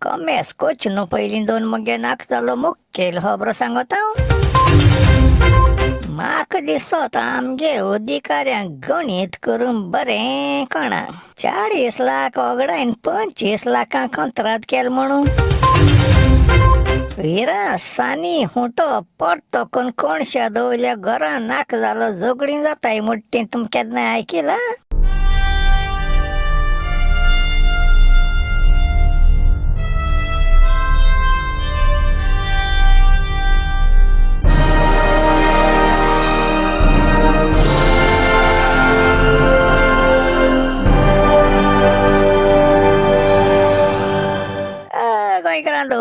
कमेस coach न्हू पयलीं दोन मुगे नाक जालो मुखेल खबरो सांगता हांव. म्हाका दिसता आमगे अधिकाऱ्यांक गणीत करूंक बरें कळना. 40 लाख ओगडायन 25 लाखां कंत्राट केल म्हणून. विरा सानी हुंटो परतो कोण कोणशा दवरल्या घरां नाक जालो झगडीं जाताय म्हणटा तुमी केन्ना आयकिलां? गोंयकारांनो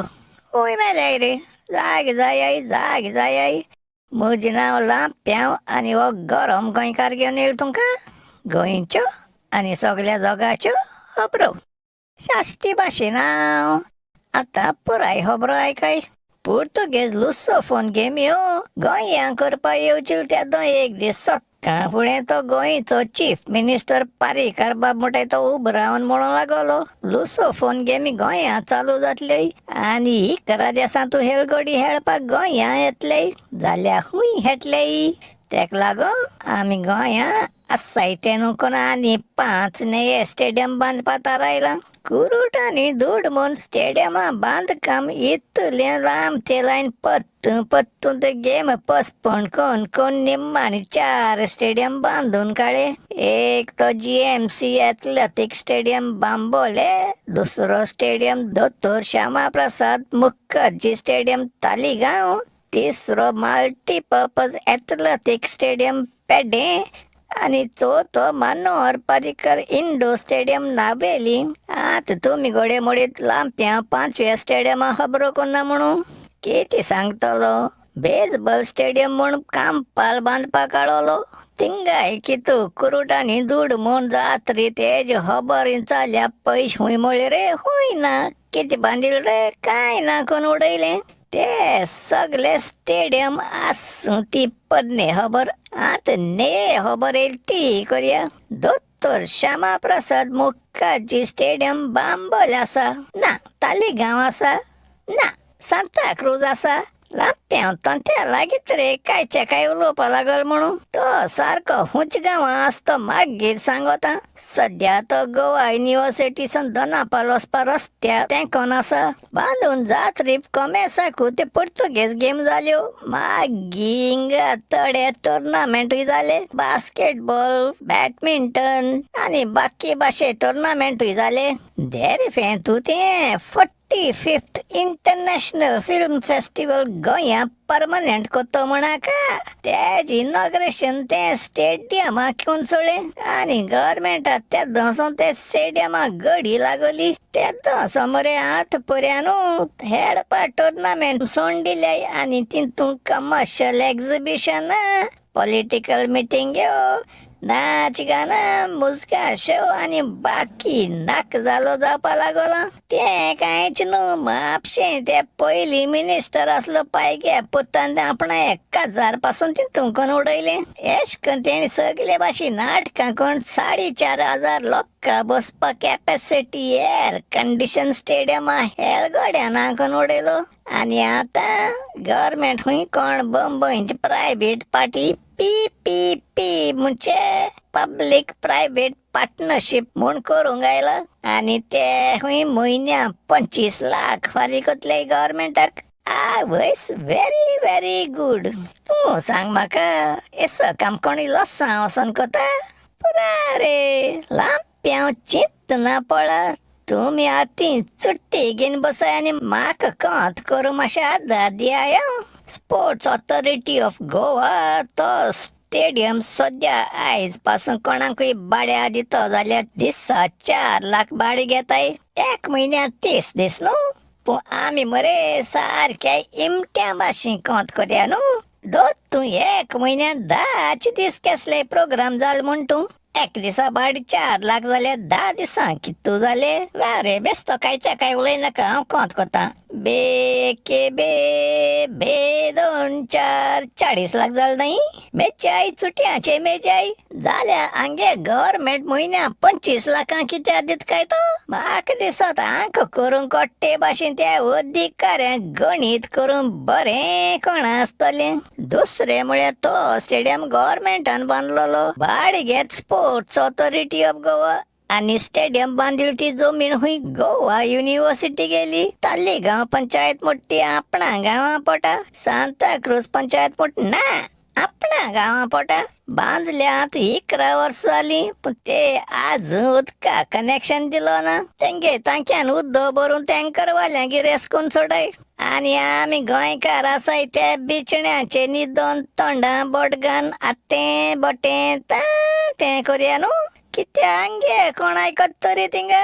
हूंय मेल्याय रे, जाग जायाय जाग जायाय. म्हजें नांव लांप्यांव आनी हो गरम गोंयकार घेवन येयलो तुमकां गोंयच्यो आनी सगल्या जगाच्यो खबरो साश्टी भाशेन. हांव आतां पुराय खबरो आयकाय. पुर्तुगेज लुसोफोन गेम्यो गोंयां करपा येवचील तेदो एक दीस सक्काळ फुडें तो गोंयचो चीफ मिनिस्टर पारीकर बाब म्हणटाय तो उबो रावन म्हणूंक लागलो, लुसोफोन गेमी गोंयां चालू जातल्यो आनी 11 दिसां तूं हेलगडी खेळपाक गोंयां येतले जाल्यार खूंय खेळटले? तेका लागून आमी गोंयां आसाय तें न्हू कोण आनी 5 नये स्टेडियम बांदपा थारायलां. कुरूट आनी दूड म्हूण स्टेडियमा बांदकाम इतलें लांब ते लायन पत्तू पत्तू ते गेम पोस्टपोन कोन कोन निम्मानी 4 स्टेडियम बांदून काडले. एक तो GMC athletic stadium Bambolim, दुसरो स्टेडियम दोतोर श्यामा प्रसाद मुखर्जी स्टेडियम तालिगांव, तिसरो मल्टीपर्पज एथलेटिक स्टेडियम पेडें आनी चवथो मनोहर पर्रीकर इंडोर स्टेडियम नावेली. आतां तुमी घोडे मोडीत लांप्यां 5व्या स्टेडियमा खबरो कोन्ना म्हणून कितें सांगतलो? बेजबॉल स्टेडियम म्हूण कांपाल बांदपाक काडलो, थिंगाय कितू कुरुटांनी दूड म्हूण जात्री तेज खबर जाल्या. पयशे खूंय मोळ्ळे रे? खूंय ना. कितें बांदिल रे? कांय ना कोण उडयलें. ते सगळे स्टेडियम आसूं ती पोरणी खबर. आतां ने खबर येयली ती करया. दोतोर श्यामा प्रसाद मुखर्जी स्टेडियम बांबोल आसा ना, तालिगांव आसा ना, सांताक्रूज आसा. लांप्यांव तंत्या लागीत रे कांयच्या काय उलोवपा लागल म्हणून. तो सारको हुंच गांवां आसा तो मागीर सांगता. सद्या तो गोवा युनिवर्सिटीसान दोनापाल वचपा रस्त्यार तेंकोन आसा. बांदून जात्री कॉमेसाकू ते पुर्तुगेज गेम जाल्यो, मागीर हिंगा थोडे टुर्नामेंटूय जाले, बास्केटबॉल, बॅडमिंटन आनी बाकी भाशे टुर्नामेंटूय जाले. देरफें तूं तें 45th international film festival गोंया परमनंट कोत्तो म्हणाका. तेज इनॉग्रेशन तें स्टेडियमाक घेवन सोडलें आनी गव्हर्मेंटाक ते दसो ते स्टेडियमाक गडी लागली. ते दसो मरे आतां पर्यान न्हू हेडपा टुर्नामेंट सोडून दिले आनी तितून कमर्शियल एग्जिबिशन, पॉलिटिकल मिटिंग्यो, नाच गाना, मुजका शो आनी बाकी नाक जालो जावपा लागलो. तें कांयच न्हू, म्हापशें ते पयलीं मिनिस्टर आसलो पायगे पुतान आपणा 1000 पासून तितून कोण उडयलें. एश करून तेणी सगळे भाशेन नाटकां कोण 4500 लोकां बसपा कॅपेसिटी एअर कंडिशन स्टेडियमा हेलगड्या ना कोण उडयलो. आनी आतां गव्हर्मेंट खूंय कोण बंबयची प्रायवेट पार्टी PPP म्हणजे पब्लीक प्रायवेट पार्टनरशीप म्हूण करूंक आयला आनी ते खूंय म्हयन्या 25 लाख फारीक कोतले गव्हर्मेंटाक. आवयस, व्हेरी व्हेरी गूड. तूं सांग म्हाका, येसो काम कोणी लोसां वचोन कोता? पुरा रे लांप्यांव चिंतना पडा. तुमी आतीं चुट्टी घेवन बसाय आनी म्हाका कोंत करूं मातशें आदार दियाय. स्पोर्ट्स ऑथॉरिटी ऑफ गोवा तो स्टेडियम सद्या आयज पासून कोणाकूय भाड्या दितो जाल्यार दिसा 4 लाख भाडें घेताय. एक म्हयन्याक 30 दीस न्हू. पूण आमी मरे सारक्या इमट्या भाशेन कोंत करया न्हू. दोत तूं एक म्हयन्याक 10 दीस कसले प्रोग्राम जाल म्हूण तूं एक दिसा भाडें 4 लाख जाल्यार 10 दिसां कितू जाले? रा रे बेस्तो कांयच्या काय उलयनाका, हांव कोंत कोता. बे एके बे, बे दोन चार, 40 लाख जाले न्ही. मेची चुट्याचे मेजाय जाल्या आंगे गव्हर्मेंट म्हयन्या 25 लाखां कित्याक दित काय तो? म्हाका दिसत आंक करूंक कोट्टे भाशेन त्या अधिकाऱ्यांक गणीत करूंक बरें कोण आसतलें. दुसरें म्हळ्यार तो स्टेडियम गव्हर्मेंटान बांदलेलो, भाडें घेत स्पोर्ट्स ऑथॉरिटी ऑफ गोवा. आनी स्टेडियम बांदिल ती जमीन हुंय गोवा युनिव्हर्सिटी गेली. तालिगांव पंचायत मोठी आपणा गांवा पोटा, सांताक्रूज पंचायत मोठी ना आपणा गांवा पोटा. बांदल्यात 11 वर्सां जालीं, पूण ते आजून उदका कनेक्शन दिलो ना. तेंगे तांक्यान उदक भरून टँकरवाल्यांगेर येसकोन सोडाय. आनी आमी गोंयकार आसाय त्या बिचण्याचे न्हिदोन तोंडां बोटगान आतें बोटें तें करया न्हू. कित्या आमगे कोण आयकत तरी थिंगा?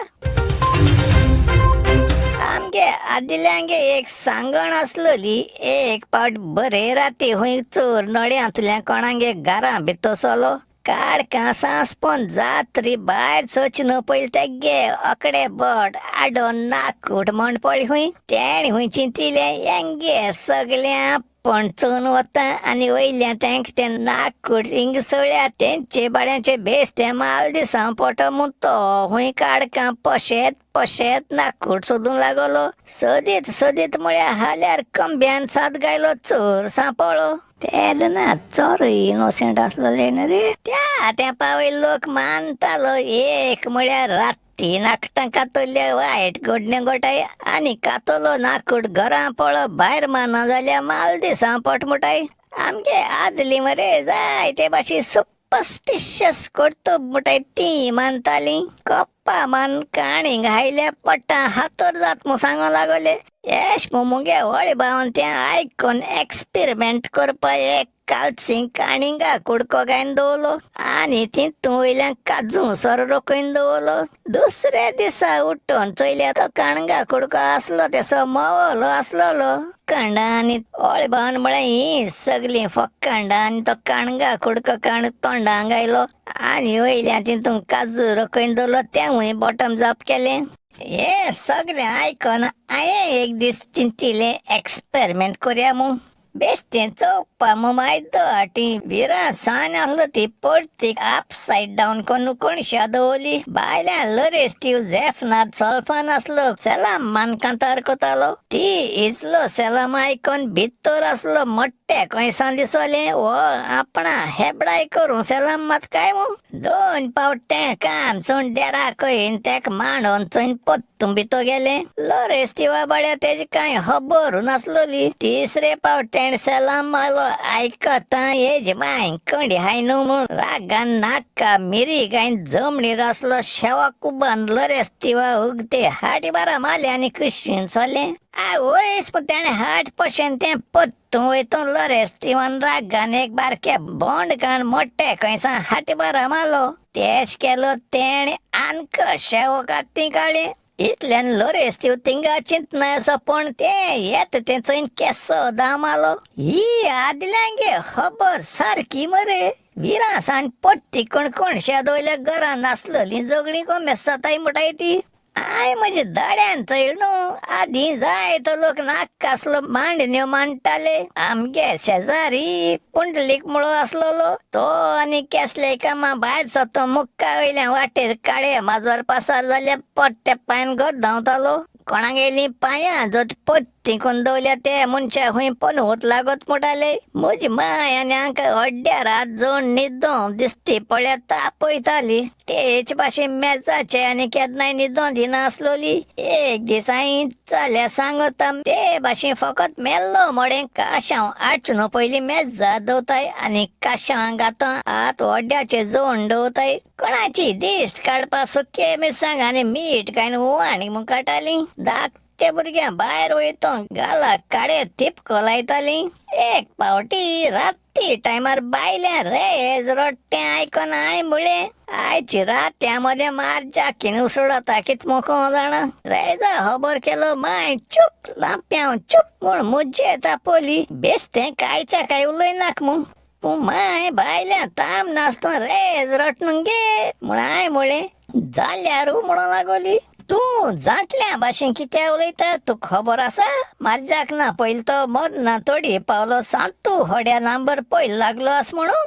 आमगे आदिल्यांगे एक सांगण आसलेली. एक पावट बरे राती हुंय चोर नड्यांतल्या कोणागे घरां भितर सरलो. काडकां सांसपून जात्री भायर सरचे न्हू पयलीं तेगे अकडे बोट आडोन नाकूट म्हण पळय हुंय. तेणें हुंय चिंतिलें, हेंगे सगळें आपूण चोवन वता आनी वयल्यान तेंका तें नाकूट हिंग सगळ्या तेंचे बाड्यांचे बेस्ते माल दिसां पोटो म्हूण तो हुंय काडकां पोशेत पोशेत नाकूट सोदूंक लागलो. सोदीत सोदीत म्हळ्यार हाल्यार कंब्यान साद घायलो, चोर सांपडलो. तेन्ना चोरूय इनोसेंट आसलेले न्हू रे. त्या तेंपा वयलो लोक मानतालो, एक म्हळ्यार राती नाकटां कातरल्या वायट घडण्यो घोटाय आनी कातलो नाकूट घरां पळो भायर मारना जाल्यार माल दिसां पोट मुटाय. आमगे आदली मरे जाय ते भाशेन सुपरस्टिशियस कर्तुब मुटाय ती मानताली. कोप्पा मान काणी घायल्या पोटां हातर जात म्हूण सांगो लागले. येश मुगे व्हड भावान तें आयकून एक्सपेरिमेंट करपा एक कालसी काणिंगा कुडको घायन दवरलो आनी तितून वयल्यान काजू सोरो रकयन दवरलो. दुसऱ्या दिसा उठून चोयल्यार तो काणंगा कुडको आसलो तेसो मोवलो आसलेलो. कांडां आनी व्हड भावान म्हळें, हीं सगलीं फकांडां. आनी तो काणंगा कुडको काण तोंडांक घायलो आनी वयल्यान तितून काजू रकयन दवरलो, तेंवूय बॉटम जाप केलें. हें सगळें आयकून हांवें एक दीस चिंतिलें, एक्सपेरिमेंट करया म्हूण. बेश्टें चोवपा म्हूण मायदो ती बिरासान आसलो ती परती अपसायड डावन करून कोणशा दवरली. भायल्यान लरेस्तीव जेफनाद सोल्फान आसलो सेलाम मान कांतार कोतालो. ती इतलो सेलाम आयकोन भितर आसलो मोट्टे खंयसान दिसलें हो आपणा हेबडाय करूं सेलाम मात काय म्हूण. दोन पावट तें काम सोण देरा कयन तेका मांडोन चोयन पोत्तून भितर गेलें. लरेस्तीवा बाड्या तेजी कांय खबर नासलोली. तिसरे पावट तेणें सेलाम मारलो आयकता हेजी मांय कंडी हाय न्हू म्हूण रागान नाका मिरी गायन जमणीर आसलो शेवा कुबान लरेस्तीवा उगते हाटी बारा मारले आनी कुशीन सरलें. आवयस, पूण तेणें हाट पोशेन तें पोत्तून वयतून लरेस्तीवान रागान एक बारके बोंड कान मोट्टे खंयसान हाटी बारा मारलो. तेश केलो तेणें आनक शेवो काती काडलें. इतल्यान लरेस्तीव थिंगा चिंतना असो पण तें येता तें चोयन केसो दामालो. ही आदल्यांगे खबर सारकी मरे. विरासान पट्टी कोण कोणशा दवरल्या घरान नासलेली झगडीं कोमेस जाताय म्हणटाय ती. I म्हज्या दाड्यान चोयल न्हू, आदीं जायतो लोक नाका आसलो मांडण्यो मांडटाले. आमगे शेजारी पुंडलीक म्हणो आसलेलो तो आनी केसले कामा भायर सरतो मुक्का वयल्या वाटेर काळे माजर पासार जाल्यार पोट्टे पांयान घर धांवतालो. कोणागेली पांयां जर पत्ती कोण दवरल्या ते मनशा खूंय पनवत लागत म्हणटाले. म्हजी माय आनी आमकां अड्ड्यार हात जोड न्हिदों दिश्टी पळ्यार तापयताली. तेच भाशेन मेजाचे आनी केन्नाय न्हिदों दिनासलोली. एक दीस हांवें जाल्यार सांगता ते भाशेन फकत मेल्लो मडें काशांव हाडचो न्हू पयलीं मेजार दवरताय आनी काशांव घातो हात वड्ड्याचेर जोड दवरताय. कोणाची दिश्ट काडपा सुके मिरसांग आनी मीठ कांय उवाणी म्हूण काडटाली. धाकटे भुरग्यां भायर वयतो गालाक काडे थिपको लायताली. एक पावटी राती टायमार बायल्या रेज रडटें आयकोन हांवें म्हळें, आयची रात त्या मदें मार जाकीन उसळता कित मुखो जाणा. रेजा खबर केलो माय चूप लांप्यांव चूप म्हूण मुज्जे तापोली. बेस्तें कांयच्या काय उलयनाक म्हूण. पूण माय भायल्या ताम नासतना रेज रटून गे म्हूण हांवें म्हळें, जाल्यार म्हणूंक लागली. तूं जाणटल्या भाशेन कित्याक उलयता तुका खबर आसा? मारजाक ना पयलीं तो मरना तोडी पावलो सांतू हड्या नंबर पयलो लागलो आस म्हणून.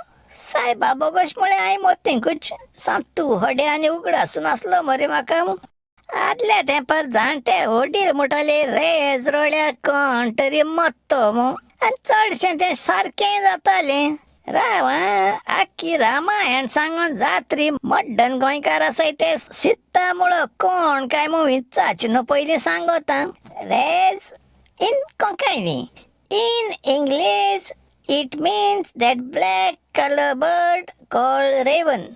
सायबा बोगोश म्हळें हांवें मतींकूच. सांतू हड्या आनी उगडासून आसलो मरे म्हाका. आदल्या तेंपार जाणटे वडील म्हणटाले रेज रोड्या कोण तरी मत्तो म्हूण, आनी चडशें तें सारकें जातालें. राव आं, आख्खी रामायण सांगून जात्री मड्डन गोंयकार आसाय ते सित्ता मुळो कोण काय म्हूण विचारचें न्हू पयलीं सांगोता. Raise in Konkani. In English it means that black colour bird called raven,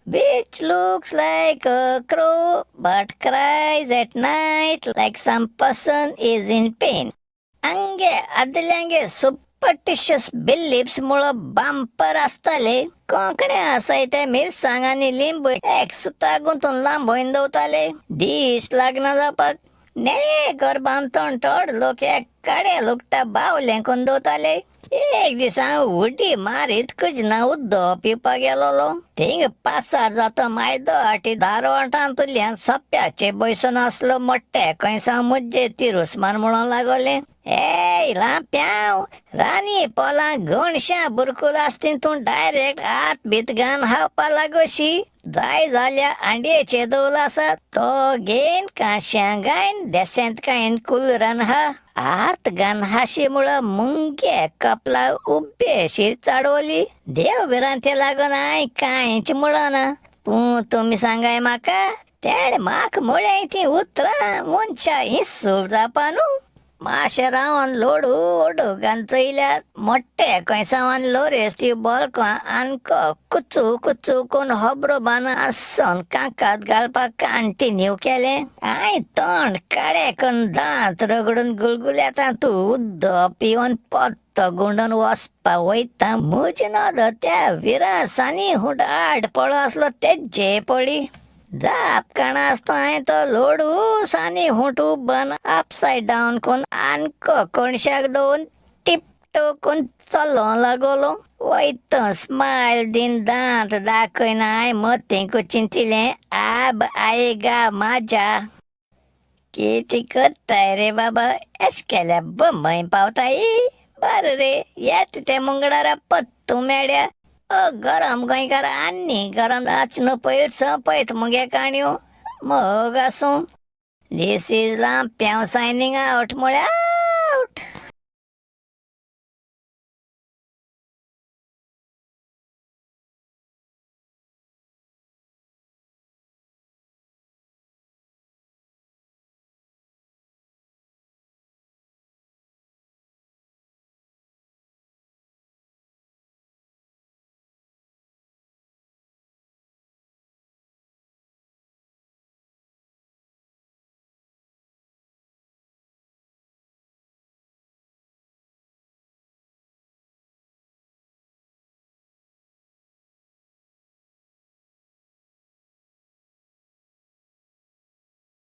which looks like a crow but cries at night like some person is in pain. अंगे आदल्यांगे सुपरस्टिशियस बिलीफ्स मुळो बांपर आसताले. कोंकणे आसाय ते मिरसांग आनी लिंबू एक सुता गुंतून लांबोवन दवरताले दीस लागना जावपाक. नेळे घर बांदतण थोड लोक एक काडे लुगटा बावलें करून दवरताले. एक दीस हांव उडी मारीत कुजना उदक पिवपाक गेलोलो. थिंग पासार जाता मायदो आटी दारवाटांतल्यान सोप्याचे बैसून आसलो मोट्टे खंयसावन मुज्जे तिरुस्मान म्हणून लागोले, ए लांप्यांव रानी पोलां गणश्या बुरकुल आसती तूं डायरेक्ट आत भीत घान खावपा लागोशी. जाय जाल्या आंडयेचे दवल आसा तो घेन कांश्या गायन देसेंत कांयन कुलरान हा. आत घान हाशी मुळो मुंगे कपला उब्बे शीर चाडवली. देव भिरांते लागून हांवें कांयच म्हणना. पूण तुमी सांगाय म्हाका तेणें म्हाका म्हळ्याय तीं उतरां मनशा इसूर जावपा न्हू. माशें रावन लोडू ओडू घान चोयल्यार मोट्टे खंयसावन लोरेस ती बोलको आनको कुचू कुचू कोन होबरो बान आसोन कांकात घालपाक कंटिन्यू केलें. हांवें तोंड काळे करून दांत रगडून गुलगुलेता तूं उदक पिवन पत्तो गुंडून वचपा वयता. म्हजी नदर त्या विरासांनी हुंट आड पडो आसलो तेजे पळी. जाप काणा आसतो हांवें तो लोडू सानी हुंट उबन अपसायड डावन कोन आनको कोणशाक दवरून टिपटो कोन चलों लागलो. वयता स्मायल दीन दांत दाखयना हांवें मतींकूच चिंतिलें आब आयेगा माजा. कितें करताय रे बाबा, एश केल्या बंबय पावताय. बरें रे, येता ते मंगळारा पत्तू मेळ्या. अ गरम गोंयकार आनी गरम नाच न्हू पयर सोंपयत मुगे काणयो. मोग आसूं. This is Lampiao signing out म्हळ्यार.